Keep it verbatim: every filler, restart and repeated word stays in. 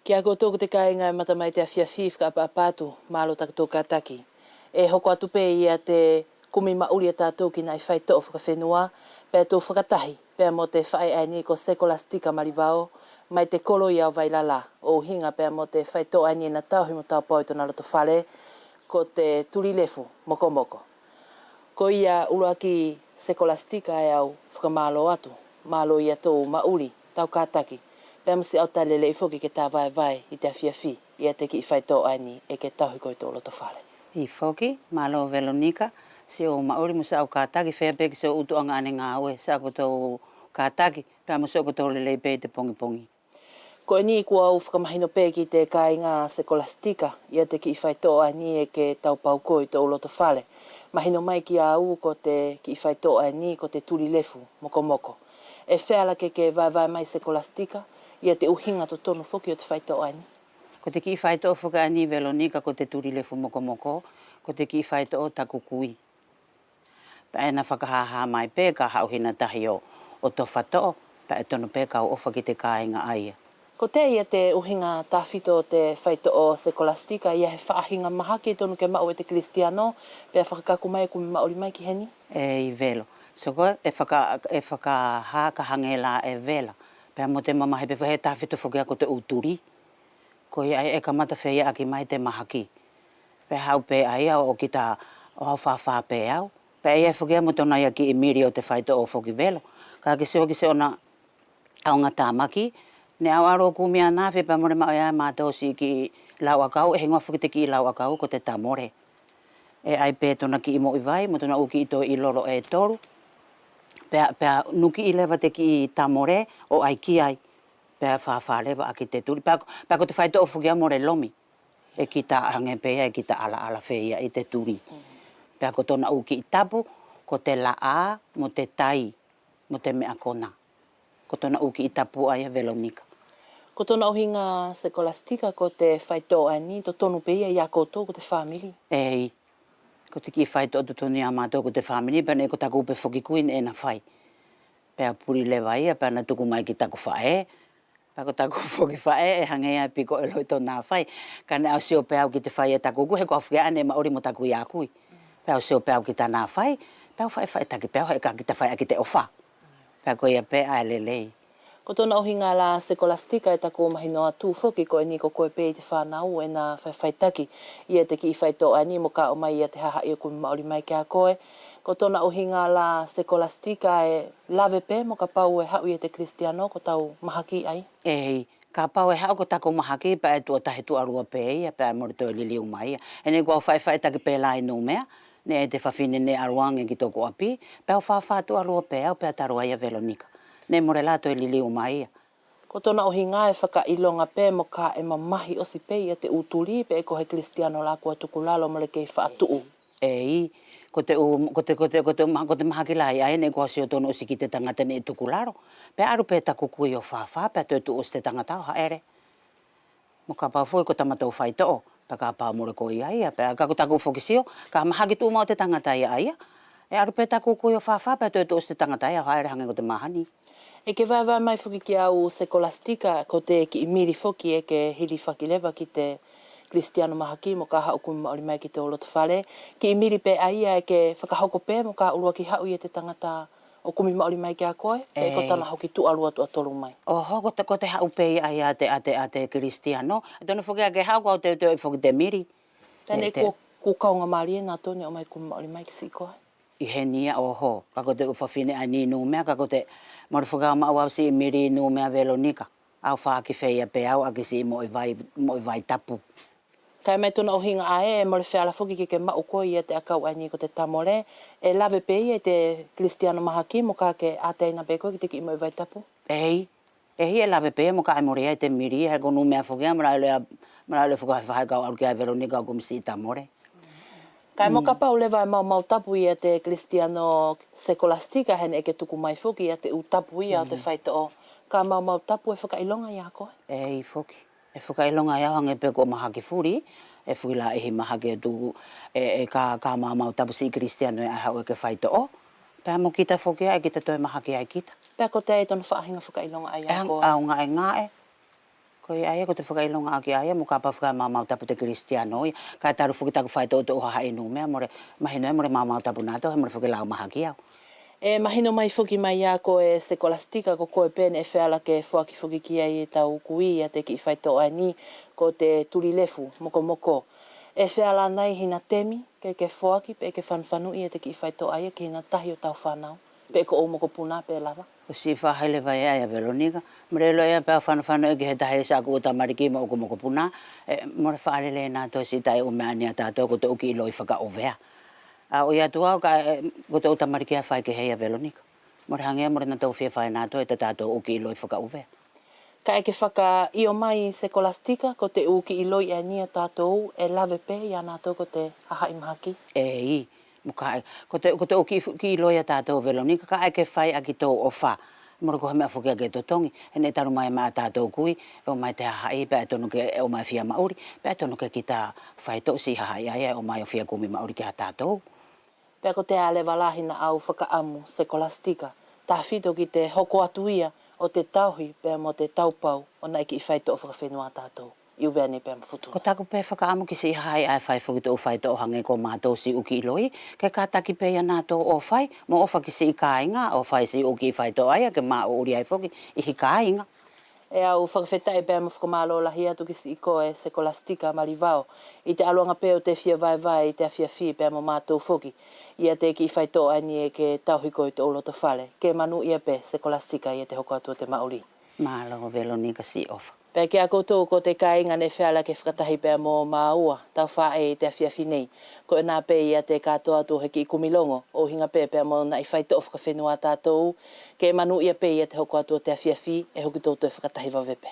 Kia koutou ko te kāiga ʻe mata mai te afiafi, fakaʻapaʻapa atu, mālō takotou kātaki. ʻE hoko atu pē ia te kumi maʻuli ʻa tātou ki nai faitoʻo fakafenua, pea tou fakatahi pea mo te faʻe ʻaeni ko Sekolasitika Malivao, mai te kolo ʻi Vailala, ʻo ʻuhiga pea mo te faitoʻo ʻaeni ʻe ina tauhi mo taupau ʻi tona loto fale, ko te Tulilefu Mokomoko. Koia ʻuluaki Sekolasitika ʻe au fakamālō atu, mālō ia tou maʻuli, tau kātaki, pea mo siʻau tali lelei foki ke ta vaevae ʻi te afiafi ia te kiʻi faitoʻo ʻaeni ʻe ke tauhi koe ʻi tou loto fale. ʻIo foki, mālō Velonika, siʻou maʻuli mo siʻau kātaki, feia pē ki siʻou ʻutuʻaga ʻaeni gāue, siʻakotou kātaki, pea mo siʻakotou lelei pē ʻi te pogipogi. Ko ʻeni kua au fakamahino pē ki te kāiga Sekolasitika ia te kiʻi faitoʻo ʻaeni ʻe ke taupau koe ʻi tou loto fale. Mahino mai kia au ko te kiʻi faitoʻo ʻaeni ko te Tulilefu Mokomoko. ʻE feala ke ke vaevae mai Sekolasitika ia te ʻuhiga totonu foki ʻo te faitoʻo ʻaeni? Ko te kiʻi faitoʻo foki ʻaeni Velonika ko te Tulilefu Mokomoko, ko te kiʻi faitoʻo ʻo taku kui. Pea ʻe ina fakahāhā mai pē ka haʻu hina tahi ʻo, ʻo tofa toʻo, pea ʻe tonu pē kau ʻofa ki te kāiga ʻaia. Kotea ia te ʻuhiga tafito ʻo te faitoʻo Sekolasitika ia he faʻahiga mahaki ʻe tonu ke maʻu e te kilisitiano, pea fakakaku mai ʻo kumi maʻuli mai ki heni? ʻEi Velo. Soko ʻe faka-, ʻe fakahā ka hage lā ʻe vela. Pea mo te mamahi pē he tafito foki ia ko te ʻu tuli. Koia ʻaia ʻe kamata feiaʻaki mai te mahaki. Pea haʻu pē ʻaia ʻo kita ʻo haʻu fāfā pē au. Pea ʻe ʻi ai foki ia mo tona ia kiʻi mili ʻo te faitoʻo foki Velo. Kaʻe ke sio ki siʻona ʻaoga tamaki, neʻe au ʻalu ʻo kumi ʻanafi pea mole maʻu ia e matou siʻi kiʻi lau ʻakau, ʻe higoa foki te kiʻi lau ʻakau ko te tamole. ʻE ʻai pē tona kiʻi moʻi vai mo tona ʻu kiʻi toʻi lolo ʻe tolu. Pea, pea nukiʻi leva te kiʻi tamole ʻo ʻai ki ai. Pea fāfā leva ʻaki te tuli. Pea, pea ko te faitoʻo foki ia mole lomi. ʻE kita hage pē ia, ʻe kita ʻalaʻala feiaʻi te tuli. Pea ko tona ʻu kiʻi tapu, ko te laʻā mo te tai mo te meʻa kona. Ko tona ʻu kiʻi tapu ʻaia Velonika. Ko tona ʻuhiga Sekolasitika ko te faitoʻo ʻaeni totonu pē ia ia koutou ko te famili? ʻEi. Ko te kiʻi faitoʻo totonu ia matou ko te famili, pea neʻe ko taku ʻu pē foki kui neʻe ina fai. Pea puli leva ia, pea ina tuku mai ki taku faʻe. Pea ko taku foki faʻe ʻe hage ia piko ʻe lohi tona fai. Kaʻe neʻe au sio pē au ki te fai e taku kui, he ko au foki ʻae neʻe maʻuli mo taku ia kui. Pea au sio pē au ki tana fai, pea au faʻifaʻitaki pē au he ka kita faiʻaki te ʻofa. Pea koia pē ʻae lelei. Ko tona ʻuhiga la Sekolasitika ʻe taku mahino atu foki ko ʻeni ko koe pē ʻi te fanau ʻe ina faifaitaki ia te kiʻi faitoʻo ʻaeni moka ʻomai ia te hahaʻi ʻo kumi maʻuli mai kia koe. Ko tona ʻuhiga la Sekolasitika ʻe lave pē mo kapau ʻe haʻu ia te kilisitiano ko tau mahaki ʻaia? ʻEi, kapau ʻe haʻu ko taku mahaki pea ʻe tuʻa tahi tuʻa lua pē ia pea mole toe liliu mai ia. He neʻe kua au faifaitaki pē la ʻi Numea, neʻe ʻi ai te fafine neʻe ʻalu age ki toku ʻapi, pea au fāfā tuʻa lua pē au pea talu ai ia Velonika. Neʻe mole la toe liliu mai ia. Ko tona ʻuhiga ʻe fakailoga pē moka ʻe mamahi ʻosi pē ia te ʻu tuli pe ʻe ko he kilisitiano la kua tuku lalo mole kei faʻatuʻu. ʻEi, ko te ʻu, ko te, ko te, ko te ma-, ko te mahaki la ʻaia neʻe kua sio tonu ʻosi ki te tagata neʻe tuku lalo. Pea alu pē taku kui ʻo fāfā pea toe tuʻu ʻosi te tagata ʻo haʻele. Mo kapau foki ko tamatou faitoʻo, pea kapau mole ko ia ia, pea ka ko taku foki sio, ka mahaki tuʻumaʻu te tagata ia ʻaia. ʻE alu pē taku kui ʻo fāfā pea toe tuʻu ʻosi te tagata ia ʻo haʻele hage ko te mahani. ʻE ke vaevae mai foki kia au Sekolasitika, ko te kiʻi mili foki ʻe ke hilifaki leva ki te kilisitiano mahaki moka haʻu kumi maʻuli mai ki tou loto fale. Kiʻi mili pē ʻaia ʻe ke fakahoko pē moka ʻuluaki haʻu ia te tagata ʻo kumi maʻuli mai kia koe, pe ko tana hoki tuʻa lua tuʻa tolu mai? ʻOho, ko te, ko te haʻu pē ia ʻaia ʻa te, ʻa te, ʻa te kilisitiano. ʻE tonu foki ʻae ke haʻu kua au teuteuʻi foki te mili. Pea neʻe kua, kua kauga malie natou neʻe ʻomai kumi maʻuli mai ki siʻi koe? ʻI heni ia ʻoho, kaʻe ko te ʻu fafine ʻaeni ʻi Numea, kaʻe ko te, mole foki au maʻu au siʻi mili ʻi Numea Velonika. Au faki feia pē au ʻaki siʻi moʻi vai, moʻi vai tapu. Kaʻe mai tona ʻuhiga ʻae, ʻe mole feala foki ke ke maʻu koe ia te ʻakau ʻaeni ko te tamole, ʻe lave pē ia ʻi te kilisitiano mahaki moka ke ʻateaina pē koe ki te kiʻi moʻi vai tapu? ʻEi, ʻEi, ʻe lave pē ia moka ʻe mole ia ʻi te mili ia, he ko Numea foki ia, mole ʻalu ia, mole ʻalu ia foki he faʻahi kau alu kia Velonika ʻo kumi siʻi tamole. Kaʻe mo kapau leva ʻe maumau tapu ia te kilisitiano Sekolasitika, he neʻe ke tuku mai foki ia te ʻu tapu ia ʻo te faitoʻo. Ka maumau tapu ʻe fakailoga ia koe? ʻEi foki. ʻE fakailoga ia au hage pē ko mahaki fuli, ʻe fuli laʻihi mahaki ʻe tuku, ʻe, ʻe ka, ka maumau tapu siʻi kilisitiano ʻe ʻae haʻu ʻe ke faitoʻo. Pea mo kita foki ia ʻe kita toe mahaki ai kita. Pea kotea tona faʻahiga fakailoga ʻaia koe? ʻE au gaʻegaʻe. Koia ʻaia ko te fakailoga ʻaki ʻaia mo kapau fai maumau tapu te kilisitiano ia, kaʻe talu foki taku faitoʻo ʻo hahaʻi Numea mo le mahino ia mo le maumau tapu natou he mo le foki lau mahaki au. ʻE mahino mai foki mai ia koe Sekolasitika ko koe pe neʻe feala ke foaki foki ki ai e tau kui ia te kiʻi faitoʻo ʻaeni ko te tulilefu mokomoko. ʻE feala anai hina temi ke ke foaki pe ke fanufanuʻi ia te kiʻi faitoʻo ʻaia ki hina tahi ʻo tau fanau pe ko ʻou mokopuna pe lava? Ko siʻi faʻahi leva ia ia Velonika, mo le iloʻi ia pea fanufanuʻi ki he tahi ʻe sa ʻoku tamaliki mo ʻoku mokopuna, ʻe mo le faʻalelei natou siʻi taʻi ʻu meʻa ʻaeni ia tatou ko te ʻu kiʻi loi fakaʻuvea. ʻA ui atu au kaʻe ko te ʻu tamaliki ia faikehe ia Velonika, mo le hage mo le natou fia fai natou e ta tatou ʻu kiʻi loi fakaʻuvea. Kaʻe ke fakaʻio mai Sekolasitika ko te ʻu kiʻi loi ʻaeni ia tatou ʻe lave pe ia natou ko te hahaʻi mahaki? ʻEi, mo kaʻe ko te, ko te ʻu kiʻi fu-, kiʻi loi ia tatou Velonika kaʻe ke fai ʻaki tou ʻofa. Mo le ko he meʻa foki ia ke totogi, he neʻe talu mai maʻa tatou kui ʻe ʻomai te hahaʻi pea ʻe tonu ke ʻomai fia maʻuli, pea ʻe tonu ke kita faitoʻo siʻi hahaʻi ʻaia ʻe ʻomai ʻo fia kumi maʻuli kia tatou. Pea ko te ʻaleva la hina ʻau fakaʻamu Sekolasitika, tafito ki te hoko atu ia ʻo te tauhi pea mo te taupau ʻo naʻi kiʻi faitoʻo fakafenua ʻa tatou ʻi ʻUvea nei pea mo Futuna. Ko taku pe fakaʻamu ki siʻi hahaʻi ʻae ʻe fai foki te ʻu faitoʻo hage ko matou siʻi ʻu kiʻi loi, ke kataki pe ia natou ʻo fai mo ʻofa ki siʻi kaiga ʻo fai siʻi ʻu kiʻi faitoʻo ʻaia ke maʻuʻuli ai foki ʻihi kaiga. ʻE au fakafetaʻi pea mo fakamalo lahi atu ki siʻi koe Sekolasitika Malivao ʻi te ʻaluʻaga pe ʻo te fia vaevae ʻi te afiafi pea mo matou foki ia te kiʻi faitoʻo ʻaeni ʻe ke tauhi koe ʻi tou loto fale. Ke manuʻia pe Sekolasitika ia te hoko atu ʻo te maʻuli. Malo Velonika siʻi ʻofa. Pea kia koutou ko te kaiga neʻe feala ke fakatahi pea mo maua tau faʻe ʻi te afiafi nei, ko ʻena pe ia te katoa atu ʻo he kiʻi kumi logo ʻo ʻuhiga pe pea mo naʻi faitoʻo fakafenua ʻa tatou. Ke manuʻia pe ia te hoko atu ʻo te afiafi, ʻe hoki tou toe fakatahi vave pe.